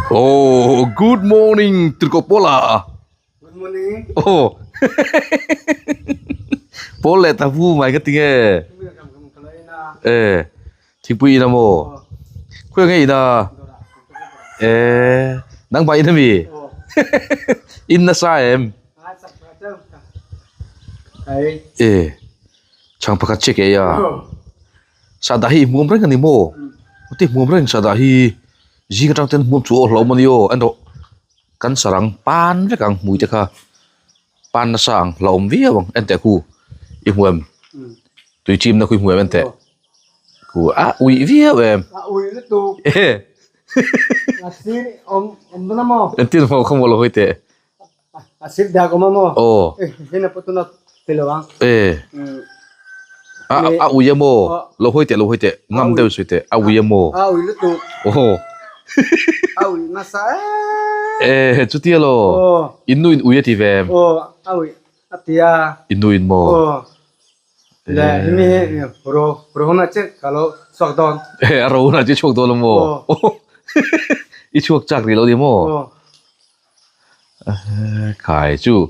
Oh, good morning Tirkopola. Good morning. Oh. Pawl leh ta vu mai ka ti nge. Eh, thingpui in a maw? Khawi nge in a? Eh, nangmah in ami? In nasa em? Eh, chhang pakhat che ke a. Sahdah hi i hmuam reng a ni maw? Ti hmuam reng sahdah hi zing atang ten hmuam chu aw hlauhawm a ni aw en rawh kan sarang pan vek ang hmui te kha pan nasa ang hlauhawm viau ang en teh khu i hmu em tui chim na khu i hmu em en teh khu a uih viau em entir maw khaw maw lo hawi teh. Aw. E. A a ui emaw lo hawi teh lo hawi teh ngam deuh sawi teh a ui emaw. Aw. E chutia lo in nu in ui a ti ve em? In nu in maw? E a ro hunah che chhuak dawn emaw? I chhuak chak rih lo ni maw? Khai chu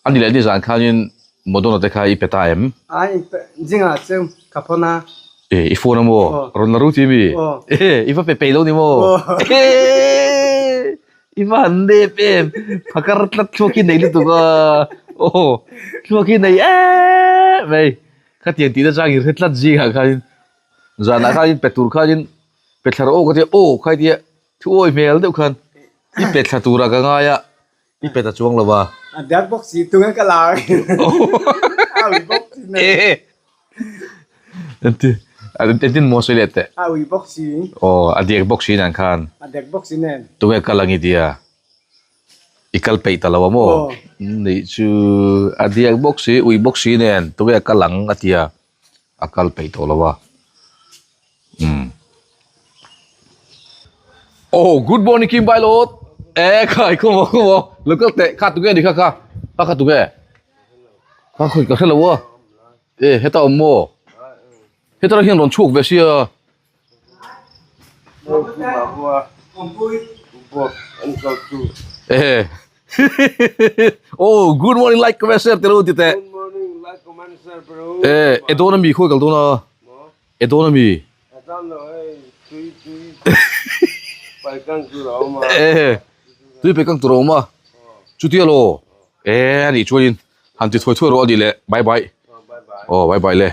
a ni leh nizan khanin Madonna te kha i pe ta em? Ai zingah chu ka phone a. E i phone a maw? Rawn la ru ti mi? E i va pe peih lo ni maw? E i va han nep em phakar tlat thluak hi nei lutuk a aw thluak hi nei em mai khatiang tih na chang i hre tlat zingah khanin zanah khanin pe tur khanin pe thla rawh aw ka tia aw khai tia Thu awi hmel deuh khan i pe thla tura ka ngai a, i pe ta chuang lo va. A dat bawk si tunge ka la a ui bawk si nen. E entin maw sawi leh teh. A ui bawk si. Aw a diak bawk si nen khan. A diak bawk si nen. Tunge kal ang i tia i kal peih ta lo a maw? Nih chu a diak bawk si ui bawk si nen tunge kal ang a tia. a kal peih tawh lo a umm oh good morning Kim Bailawt e khai khaw maw khaw maw lo kal teh kha tunge ni kha kha kha kha tunge kha khawi ka hre lo a e heta awm maw heta hian rawn chhuak ve sia. Eh. Oh, good morning like comment share tero ti te. Good morning like comment share bro. Eh, e dona mi khoi kal dona. E dona mi. Eh. Tui pe kang tur oma. Chutia lo. Eh, ani chuanin han ti thuai thuai ro ani le. Bye bye. Oh, bye bye le.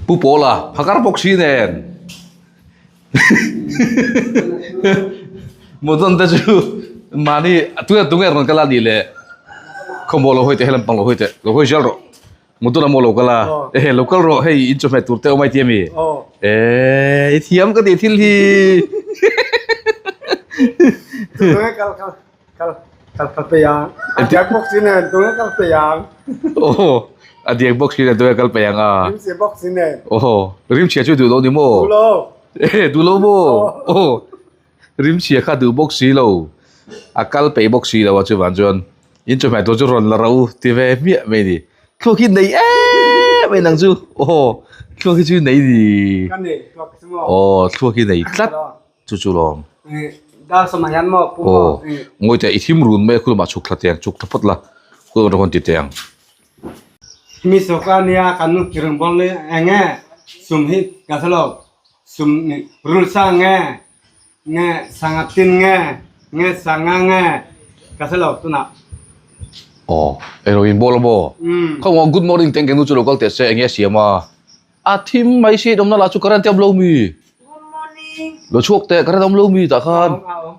Pu Pawla phakar bawk si nen Modon te chu mahni tunge tunge rawn kal a nih leh khawmuah lo hawi teh helam pang lo hawi teh lo hawi zel rawh Modon a maw lo kal a ehe lo kal rawh hei in chawhmeh tur te awm ai ti ami eh i thiam ka tih thil hi. Kal kal kal pe ang. A diak bawk si nen tunge kal pe ang. Aw a diak bawk si nen tunge kal pe ang a. Rim chhia bawk si nen. Aw rim chhia chu duh lo ni maw? Duh lo. Eh duh lo maw? Aw rim chhia kha duh bawk si lo. A kal peih bawk si lo a chuvang chuan in chawhmeh tur chu rawn la ro ti ve hmiah mai ni. Thluak hi nei em em ang chu. Aw thluak hi chu nei ni. Ka nei thluak chu maw? Aw thluak hi nei tlat. Chu chu lawm. Dar sawmah hian maw pu maw. Aw ngawi teh i thim run mai a khulumah chhuk thla teh ang chhuk thla phawt la khulum atang khawn ti teh ang. Mi sawrkar nia kan ring bawk ni eng nge sum hi ka hre lo sum rul sa nge nge sangha tin nge nge sangha nge ka hre lo tunah. Aw eng in bawl a maw khaw good morning teng keng nu chu lo kal teh se eng nge a siam a. A thim mai si awmna lah chu current te awm lo mi. Lo chhuak teh current awm lo mi tah khan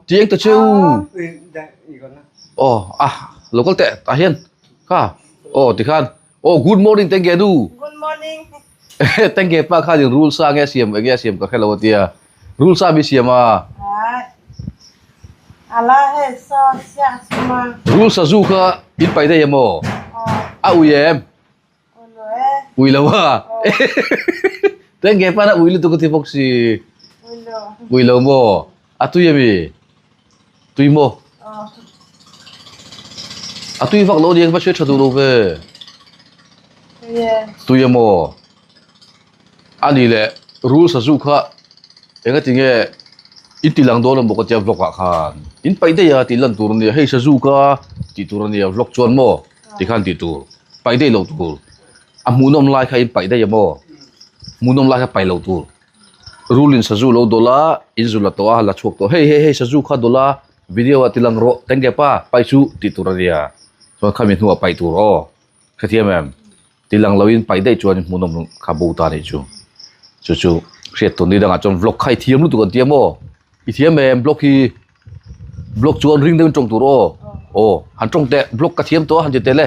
ti eng ta cheu. Aw a lo kal teh tah hian kha aw ti khan aw good morning teng ge nu. Good morning. Teng ge pa khan in rul sa nge siam enge siam ka hre lo atia rul sa mi siam a. Ala he so sia suma. Rul sazu kha in pai daih em aw. A ui em. Ui lo a Teng nge pana ui lutuk a ti bawk si Ui lo maw a tui ami tui maw a tui vak lo aniang va hriat tha duh lo ve tui emaw ani leh rul sazu kha. Engati nge in ti lang dawn a maw ka tia vlog ah khan in paih daih a tih lan tur a nia hei sazu ka tih tur a nia vlog chuan maw ti khan tih tur paih daih loh tur a hmuhnawm lai kha in paih daih a maw hmuhnawm lai kha paih loh tur rul in sazu lo dawlh a in zu la tawh a la chhuak tawh hei hei hei sazu kha dawlh a video ah ti lang rawh tenge pa paih chu tih tur a nia chuan khami hnuah paih tur aw hrethiam em. Ti lang loin paih daih chuan hmuhnawm kha bo ta anih chu. Chu chu hriat tur ni dangah chuan vlog kha i thiam lutuk an ti a maw? I thiam em vlog hi? Vlog chuan ring deuhin tawng tur aw. Aw han tawng teh vlog ka thiam tawh a han ti tel e.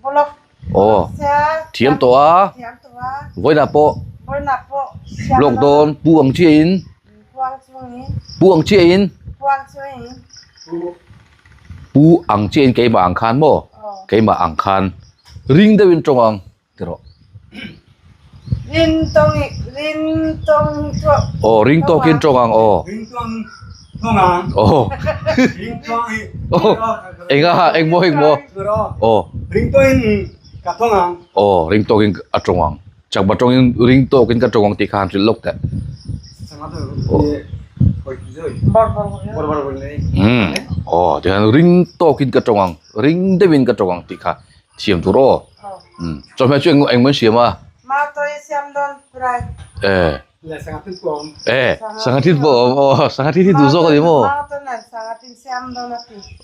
Vlog Aw thiam tawh a. Vawiinah pawh vlog dawn pu ang chiahin pu ang chiahin Pu ang chiahin keimah ang khan maw? Keimah ang khan ring deuhin tawng ang ti rawh. Ring tawng ring tawng tawng. Aw ring tawkin tawng ang aw. Ring tawng tawng ang. Aw. Ring tawng hi. Aw enga eng maw eng maw. Aw. Ring tawkin ka tawng ang. Aw ring tawkin a tawng ang. Chakma tawngin ring tawkin ka tawng ang tih kha han hrilh lawk teh. Umm aw tihian ring tawkin ka tawng ang ring deuhin ka tawng ang tih kha thiam tur aw. Umm chawhmeh chu eng engmaw in siam a? Eh eh sangha thin pawh a awm aw sangha thin hi duh zawk a ni maw?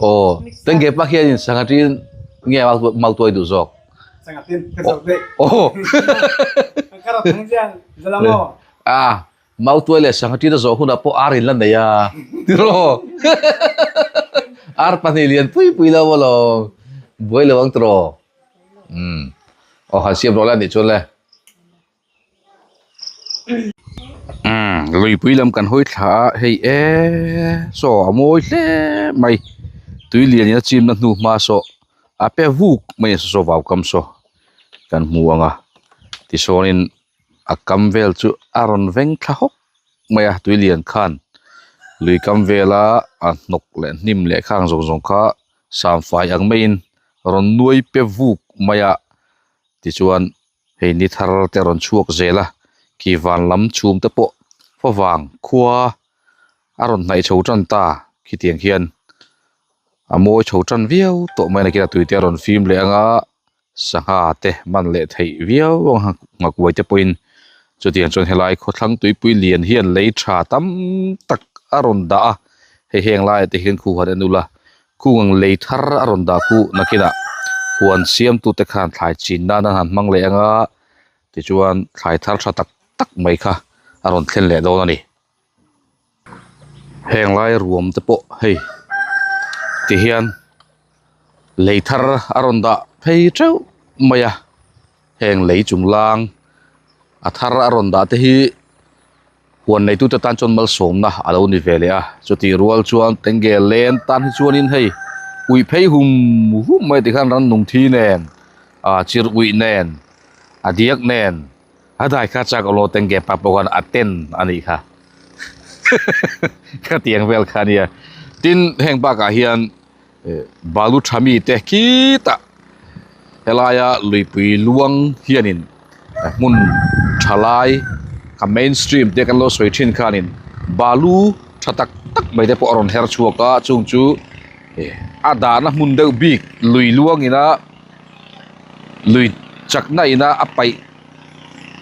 Aw tengge pa khianin sangha thin nge mautuai duh zawk? A mautuai leh sangha ṭin a zawh hunah pawh ar in la nei a tiraw ar pahnih lian pui pui lo alawm buai lo ang tiraw umm aw han siam rawh le anih chuan le. Umm luipui lam kan hawi thla a hei eee saw a mawi hle mai tui lian in a chim na hnu hma saw a pe vuk mai a saw vau kam saw kan hmu ang a tichuanin a kam vel chu a rawn veng thla hawk mai a tui lian khan lui kam vela a hnawk leh hnim leh khang zawng zawng kha samfai ang maiin rawn nuai pe vuk mai a tichuan. Hei ni thar te a rawn chhuak zel a, khi van lam chhum te pawh favang khua a rawn hnaih chho tan ta khitiang hian a mawi chho tan viau tawh mai a nakinah tui te a rawn fim leh ang a, sangha te man leh theih viau ang nghakuai te pawhin chutiang chuan helai khawthlang tuipui lian hian lei tha tam tak a rawn dah a, hei heng laiah te hian khu han en ula Kung ang lei thar a rawn dah khu nakinah huan siamtute khan thlai chin nan an han hmang leh ang a, tichuan thlai thar tha tak tak mai kha a rawn thlen leh dawn a ni. Heng lai ruam te pawh hei tihian lei thar a rawn dah phei teuh mai a, heng lei chung lang a thar a rawn dah te hi. Huan neitute tan chuan malsawmna a lo ni ve leh a, chutih rual chuan tenge len tan hi chuanin hei uih phei hum hum mai tikhan rannung thi nen ah chir uih nen a diak nen a dai kha chak alo tenge pa pawh khan a ten a nih kha khatiang vel kha ania tin heng bakah hian balu tha mi te khitah helaia luipui luang hianin hmun tha lai a main stream te kan lo sawi thin khanin balu tha tak tak mai te pawh a rawn her chhuak a chung chu a dahna hmun deuh bik lui luang ina lui chakna ina a paih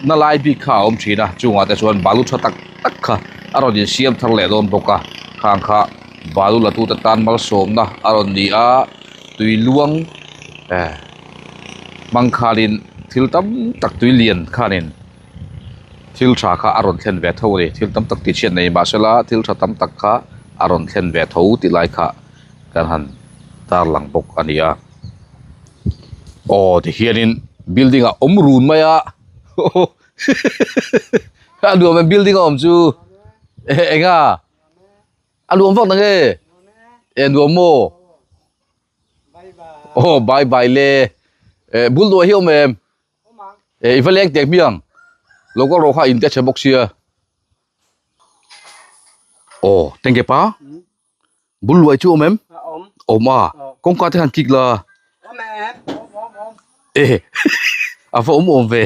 na lai bik kha a awm thin a chungah te chuan balu tha tak tak kha a rawn insiam thar leh dawn bawk a khang kha balu la tute tan malsawmna a rawn ni a tui luang eh hmang khanin thil tam tak tui lian khanin thil tha kha a rawn thlen ve tho a ni thil tam tak tih chhiat nei mahsela thil tha tam tak kha a rawn thlen ve tho tih lai kha kan han tarlang bawk a ni a. Aw tihianin building ah awm run mai a a nuam em building a awm chu eng a a nuam vak na nge e nuam maw aw bye bye le eh bul duai hi awm em eh i va leng teh hmiang lo kal rawh kha in te chhe bawk sia aw tengge pa. Bul luai chu awm em? Awm a. Kawngka te han kik la. Awm em? Awm awm awm. E a va awm awm ve.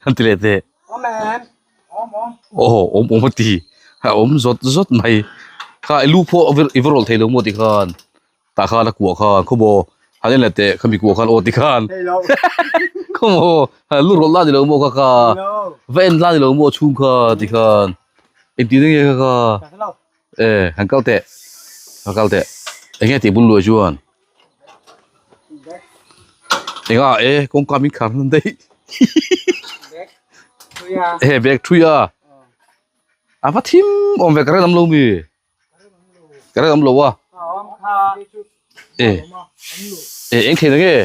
Han ti leh teh. Awm em? Aw awm awm a ti a awm zawt zawt mai kha i lu pawh i va rawlh thei lo maw tikhan tah khan a kuah khan khawmaw han en leh teh khami kuah khan aw tikhan khawmaw lu rawlh la ni lo maw kha kha va en la ni lo maw chhung kha tikhan engtin nge kha kha e han kal teh han kal teh enge tih bul luai chuan. Enga e kawngka min khar hnan daih he bag thui a a va thim awm ve ka ren awm lo mi ka ren awm lo a e e eng thei na nge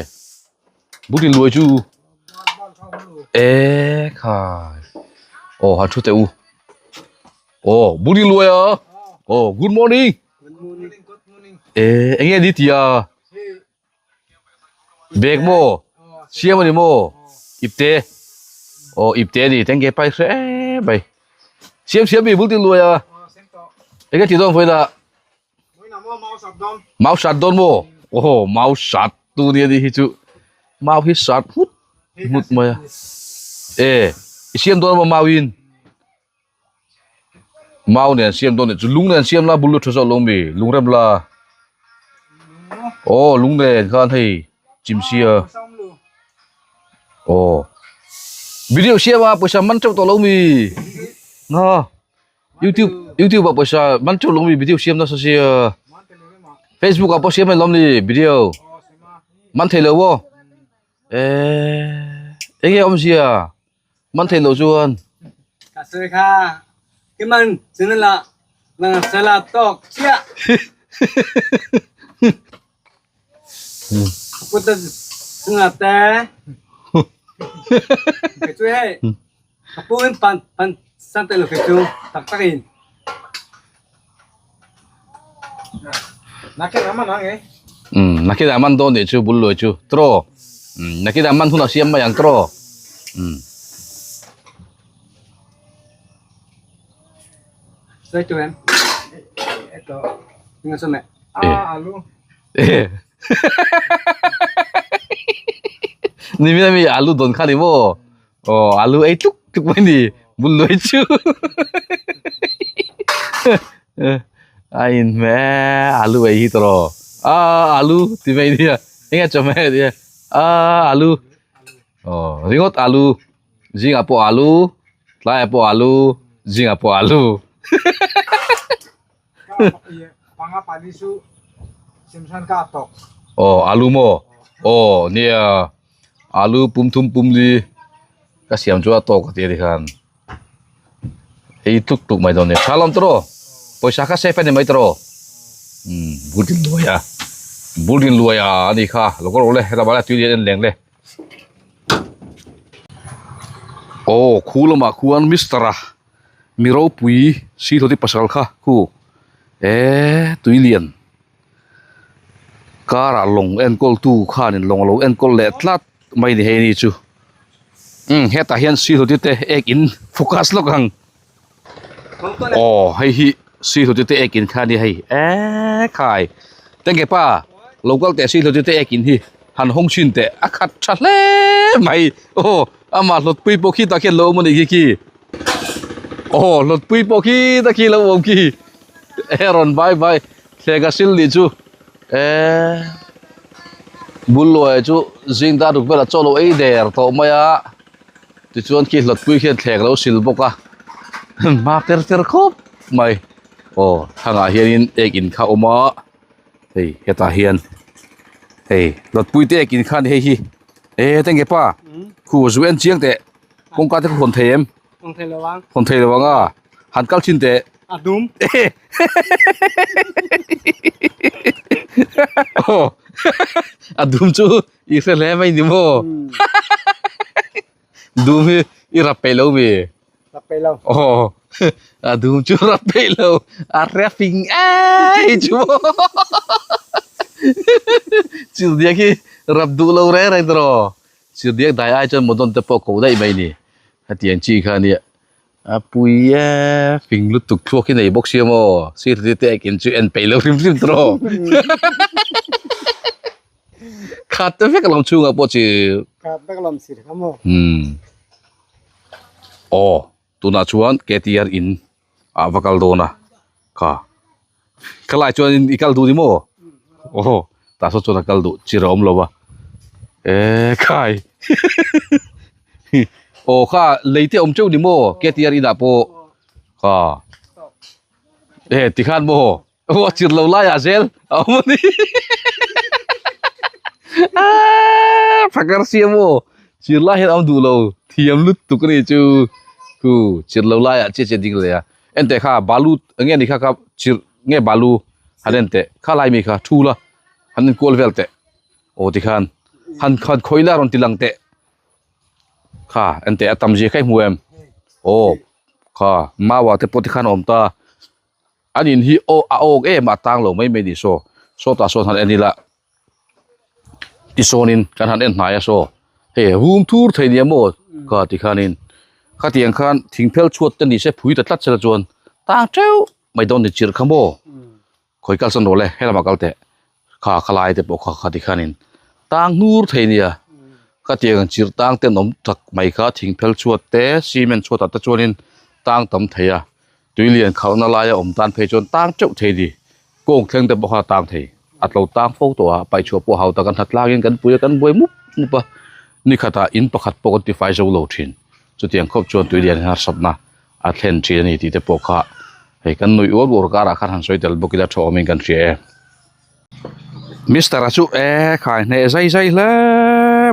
buk in luai chu e khai aw han thu teh u aw buk in luai a aw good morning E enge ni tia bag maw siam ani maw ipte aw ipte ani tenge pai hre mai siam siam mi bul tin luai a enge ti dawn vawiin ah mau sat dawn maw aw mau sat tu ni ani hi chu mau hi sat hmut hmut mai a e i siam dawn maw mau in. Mau nen siam dawn nih chu lung nen siam la bul lut tha zawk lo mi lung rem la aw lung nen khan hei chim sia aw video siam a pawisa man teuh tawh lo mi na youtube youtube ah pawisa man teuh lo mi video siam nasa sia facebook ah pawh siam mai lawm ni video man thei lo aw eh enge awmzia. Man thei lo chuan. Ka sawi kha i man chin la nang sela tawk chiah. Put chunga te. Ka chu hei. Ka pu in pan pan san te lo ka chu tak tak in. Um nakinah man dawn nih chu bul luai chu tiraw um nakinah man hunah siam mai ang tiraw um. Ni mi alu dawn kha ni maw aw alu ei tluk tluk mai ni bul luai chu a in hme alu ei hi tawh a alu ti mai nia enge chawhmeh nia a alu aw ringawt alu zingah pawh alu tlaiah pawh alu zingah pawh alu. Aw alu maw aw nia alu pum thum pum li ka siam chu a tawk a ti a tikhan hei tluk tluk mai dawn a ni tha lawm tawh pawisa kha safe a ni mai tawh umm building luai a building luai a ani kha lo kal rawh le heta bala tui lian en leng le aw khu lamah khuan mister a. Mi ropui Sihluti pasal kha khu eee tui lian car ah lawng enkawl tu khanin lawng a lo enkawl leh tlat mai ni hei ni chu umm hetah hian Sihluti te ek in focus lawk ang aw hei hi Sihluti te ek in kha a ni hei eee khai tenge pa lo kal teh Sihluti te ek in hi han hawng chhin teh a khat tha hle mai aw amah hlawtpui pawh khi tah khian lo awm a nih khi khi. Aw hlawtpui pawh khi ta khi lo awm khi e rawn vai vai thleng a sil nih chu e bul luai chu zing dar ruk velah chaw lo ei der tawh mai a tichuan khi hlawtpui khian thleng lo sil bawk a hma ter ter khawp mai aw thangah hianin ek in kha a awm a hei hetah hian hei hlawtpui te ek in kha a ni hei hi e tenge pa khu zu en chiang teh. Kawngka te kha hawn thei em? Hawn thei lo ang. Hawn thei lo ang a. Han kal thin teh. A dum. Aw. A dum chu i hre hle mai ni maw? Dum hi i rap peih lo mi? Rap peih lo. Aw. A dum chu rap peih lo. A hre fing ei chu maw? Childiak hi rap duh lo reng reng tawh. Chirdiak dai ai chuan modon te pawh ko daih mai ni. Hetiang chi kha ania. A pui e, fing lutuk thluak hi nei bawk sia maw. Sir te te ekin chu en peih lo hrim hrim tawh. Khat te vek alawm chhungah pawh chi. Khat vek alawm sir kha maw. Umm. Aw. Tunah chuan KTR in ah va kal dawn a kha khalai chuan i kal duh ni maw aw tah saw chuan a kal duh chir a awm lo a e khai aw kha lei te awm teuh ni maw KTR inah pawh kha e tikhan maw aw a chir lo laiah zel a awm a ni aaa phakar sia maw chir lai hian a awm duh lo thiam lutuk a ni chu khu chir lo laiah chiah chiah ding leh a enteh kha balu eng nge ni kha kha chirh nge balu han en teh kha lai mi kha thu la han en kual vel teh aw tikhan han han khawi la rawn ti lang teh kha enteh a tam zia kha i hmu em aw kha mau ah te pawh tikhan a awm ta. An in hi aw a awk em a tang lo mai mai ni saw sawtah sawn han en ila tisawnin kan han en hnai a saw hei vum thur thei nia maw ka ti khanin khatiang khan thing phel chhuat te ni se phui ta tlat sela chuan tang teuh mai dawn ni chirh kha maw khawi kal sawn rawh le helamah kal teh kha khalai te pawh kha khati khanin tang hnur thei nia khatiang chirh tang te an awm tak mai kha thing phel chhuat te cement chhuat ah te chuanin tang tam thei a. Tui lian khalhna laia awm tan phei chuan tang teuh thei ni. Kawng thleng te pawh kha tang thei. A tlo tang fo tawh a, paihchhuah pawh hau tak an hlat tlangin kan pui a, kan buai mup mup a. Ni khatah in pakhat pawh kan tifai zo lo thin. Chutiang khawp chuan tui lian harsatna a thlen thin a ni tih te pawh kha hei kan nuih uar uar karah khan han sawi tel bawk ila tha awmin kan hria e. Mister a chu e khai hneh zai zai hle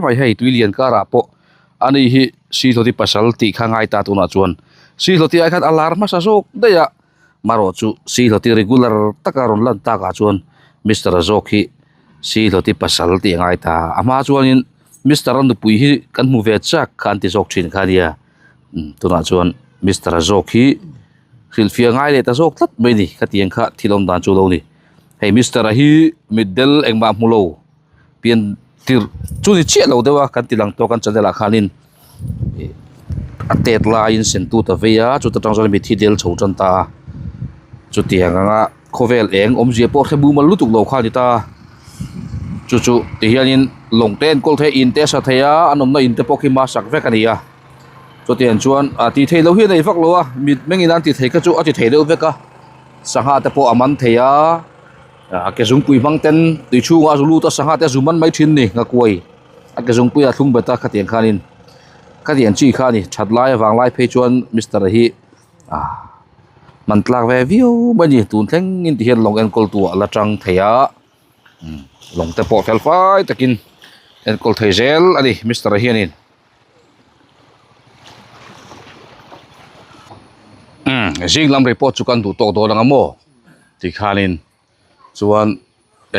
mai hei tui lian karah pawh ani hi Sihlawti pasal tih kha ngai ta tunah chuan Sihlawti ai khan a lar hmasa zawk daih a marawh chu Sihlawti regular taka rawn lan takah chuan Mister a zawk hi Sihlawti pasal tih a ngai ta a hma chuanin Mister a nupui hi kan hmu ve chak kha an ti zawk thin kha ania tunah chuan Mister a zawk hi. Hrilhfiah ngai leh ta zawk tlat mai ni khatiang kha thil awm dan chu lo ni. Hei Mister a hi mitdel engmah hmu lo pian tirh chu ni chiah lo deuh a kan ti lang tawk an channel ah khanin ih a tet laiin sentu ta vei a chuta tang chuan mitthi del chho tan ta a chutiang anga khawvel eng awmzia pawh hre mumal lutuk lo kha a ni ta chu chu tihianin lawng te enkawl thei a in te a sa thei a an awmna in te pawh khi masak vek a ni a. Chutiang chuan a tih theih loh hi a nei vak lo a mit mengin an tih theih kha chu a ti thei deuh vek a sangha te pawh a man thei a a ke zungpui hmang ten tui chhungah a zu lut a sangha te a zu man mai thin a ni nghakuai a ke zungpui a thlung bet a khatiang khanin khatiang chi kha a ni that lai avang lai phei chuan mister a hi ah man tlak ve viau mai a ni tun thlengin ti hian lawng enkawl tu ah la tang thei a lawng te pawh fel fai takin enkawl thei zel a ni mister a hianin. Umm zing lam report chu kan duh tawk dawn anga maw tikhanin chuan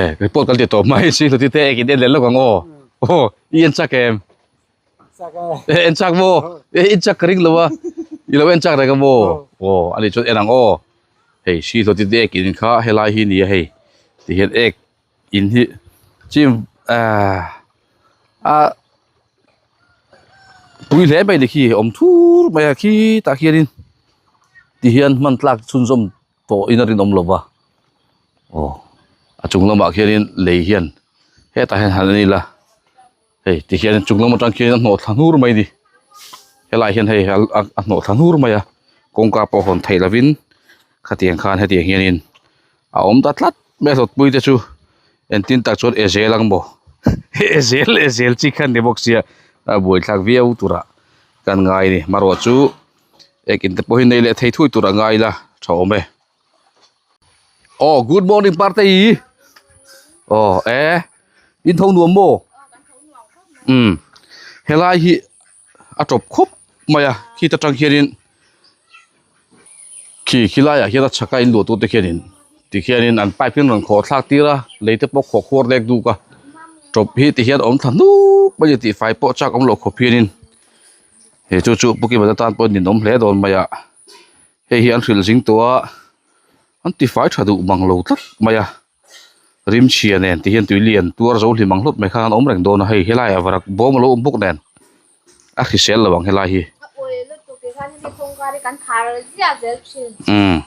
e report kan ti tawp mai si hluti te ek in en leh lawk ang aw aw i en chak em e en chak maw e en chak ka ring lo a i lo en chak reng a maw aw ani chuan en ang aw hei si hluti te ek in kha helai hi nia hei tihian ek in hi chim ahh a pui hle mai ni khi awm thur mai a khi tah khianin tihian hman tlak chhunzawm tawh in a rinawm lo va aw a chung lamah khianin lei hian hetah hian han en ila hei tikhian chung lam atang khian a hnawh thla hnur mai a ni helaiah hian hei a hnawh thla hnur mai a kawngka pawh hawn theih lovin khatiang khan hetiang hianin a awm ta tlat mai a hlawtpui te chu engtin tak chuan e zel ang maw e zel e zel chi khan ni bawk sia a buaithlak viau turah kan ngai a ni marawh chu ekin te pawh hi nei leh thei thui tur a ngai ila tha awm e aw good morning parte i aw e in tho nuam maw umm helai hi a tawp khawp mai a khita tang hianin. Khi khi laiah hian a chhaka in luah tute khianin tikhianin an pipe hi an rawn khawh thlak tir a lei te pawh khawh khuar lek duk a tawp hi tihian a awm thla hnuk mai a ni tih fai pawh chak awm loh khawp hianin he chu chu pu kima te tan pawh ninawm hle dawn mai a hei hi an hrilh zing tawh a an tifai tha duh mang lo tlat mai a rimchhia nen ti hian tui lian tuar zo hlim ang hlawt mai khan an awm reng dawn a hei helaiah varak bawm alo awm bawk nen a hrisel lo ang helai hi. Umm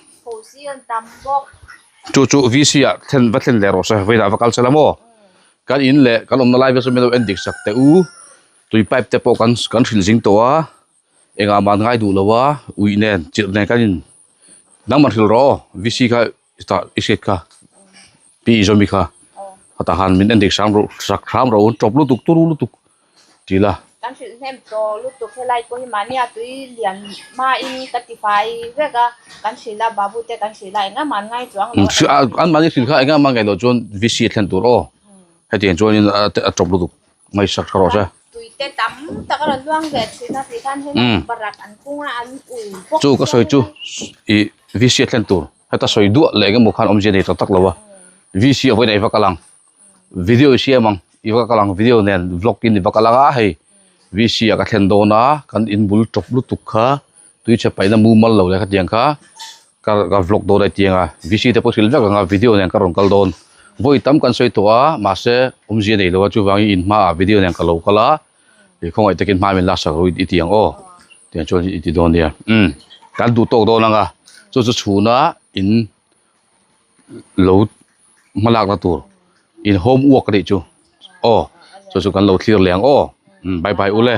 chu chu VC ah thlen va thlen leh rawh se vawiinah va kal sela maw kan in leh kan awmna lai vel saw min lo en dik sak teh u tui pipe te pawh kan kan hrilh zing tawh a. Engah mah an ngai duh lo a, uih nen chirh nen khan in nangmah hrilh rawh aw VC kha tah i hriat kha pi Zawmi kha a tah khan min en dik hram rawh sak hram rawh u tawp lutuk turu lutuk tih la. Kan hrilh hnem tawh lutuk helai pawh hi mahnia tui lian hmain ka ti fai vek a, kan hrilh a babu te kan hrilh a engah mah an ngai chuang lo a. An mahni hrilh kha engah mah ngaih loh chuan VC a thlen tur aw hetiang chuanin a tawp lutuk. Ngaihsak tha rawh se. Tuite tam tak a rawn luang ve thin a tih khan helai barak an kung a an ui bawk Chu ka sawi chu i VC a thlen tur heta sawi duah leh engemaw khan awmzia nei tak tak lo a VC a vawiin ah i va kal ang video i siam ang i va kal ang video nen vlog in i va kal ang a hei VC ah ka thlen dawn a kan in bul tawp lutuk kha tui chhe paihna mumal lo leh khatiang kha Ka ka vlog dawn a tiang a VC te pawh hrilh vek ang a video nen ka rawn kal dawn vawi tam kan sawi tawh a mahse awmzia nei lo a chuvangin in hmaah video nen ka lo kal a ih khawngaih takin hma min laksak ru i ti ang aw tiang chuan i ti dawn nia umm kan duh tawk dawn ang a chu chu chhuna in lo hma lakna tur in homework a nih chu aw chu chu kan lo thlir leh ang aw umm bye bye ule.